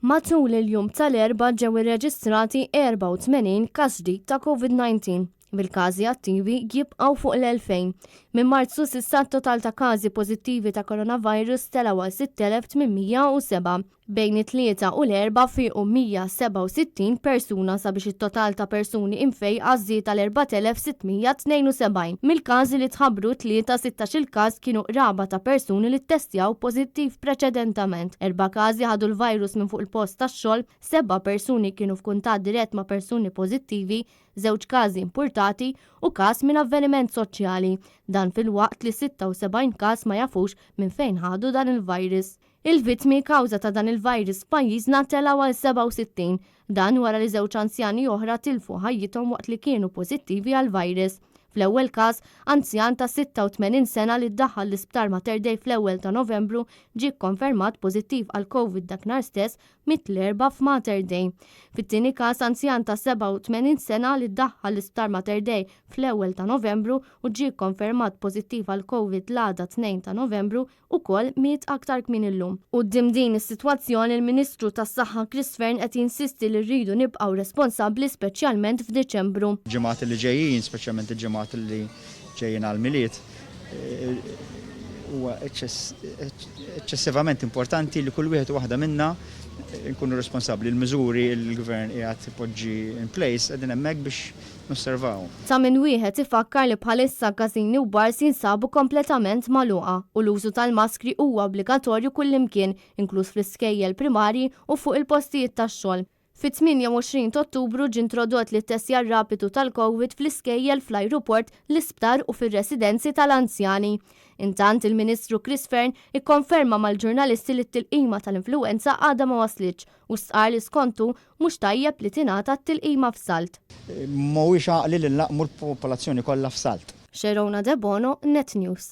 Matul il-jum tal-Erbgħa ġew irreġistrati 84 każ ġdid ta' Covid-19, bil-każi attivi jibqgħu fuq l-2,000. Minn Marzu s'issa t-total ta' każi pożittivi ta' coronavirus telgħu għal 6,807. Bejn it-Tlieta u l-Erbgħa fiequ 167 persuna sabiex it-total ta' persuni imfejqa żied għal 4,672. Mill-każi li tħabbru t-Tlieta, sittax-il każ kienu qraba ta' persuni li ttestjaw pożittiv preċedentament. Erba' każi ħadu l-virus minn fuq il-post tax-xogħol, seba' persuni kienu f'kuntatt dirett ma' persuni pożittivi, żewġ każi impurtati u każ minn avveniment soċjali. Dan filwaqt li 76 każ ma jafux minn fejn ħadu dan il-virus. Il-vittmi kawża ta' dan il-virus f'pajjiżna telgħu għal 67. Dan wara li żewġ anzjani oħra tilfu ħajjithom waqt li kienu pożittivi għall-virus. Fl-ewwel każ, anzjan ta' 86 sena li ddaħħal l-Isptar Mater Dei fl-ewwel ta' Novembru ġie kkonfermat pożittiv għall-Covid daknhar stess miet l-Erbgħa f'Mater Dei. Fit-tieni każ, anzjan ta' 87 sena li ddaħħal l-Isptar Mater Dei fl-ewwel ta' Novembru u ġie kkonfermat pożittiv għall-Covid l-għada 2 ta' Novembru ukoll miet aktar kmieni llum. Quddiem din is-sitwazzjoni l-Ministru tas-Saħħa Chris Fearne qed jinsisti li rridu nibqgħu responsabbli speċjalment f'Diċembru. Ġimgħat li ġejjin, speċjalment il-ġimgħat li ġejjin għall-Milied, huwa eċċessivament importanti li kull wieħed u waħda minna nkunu responsabbli. Il-miżuri li l-Gvern qiegħed ipoġġi in place qegħdin hemmhekk biex nosservawhom. Ta' min wieħed ifakkar li bħalissa każini u bars jinsabu kompletament magħluqa u l-użu tal-maskri huwa obbligatorju kullimkien, inkluż fl-iskejjel primarji u fuq il-postijiet tax-xogħol. Fit-28 t'Ottubru ġie introdott l-ittestjar rapidu tal-Covid fl-iskejjel, fl-ajruport, l-isptar u fir-residenzi tal-anzjani. Intant, il-Ministru Chris Fearne ikkonferma mal-ġurnalisti li t-tilqima tal-influwenza għadha ma waslitx u stqarr li skont hu mhux tajjeb li tingħata t-tilqima f'salt. Mhuwiex għaqli li nlaqqmu l-popolazzjoni kollha f'salt. Sherona Debono, Net News.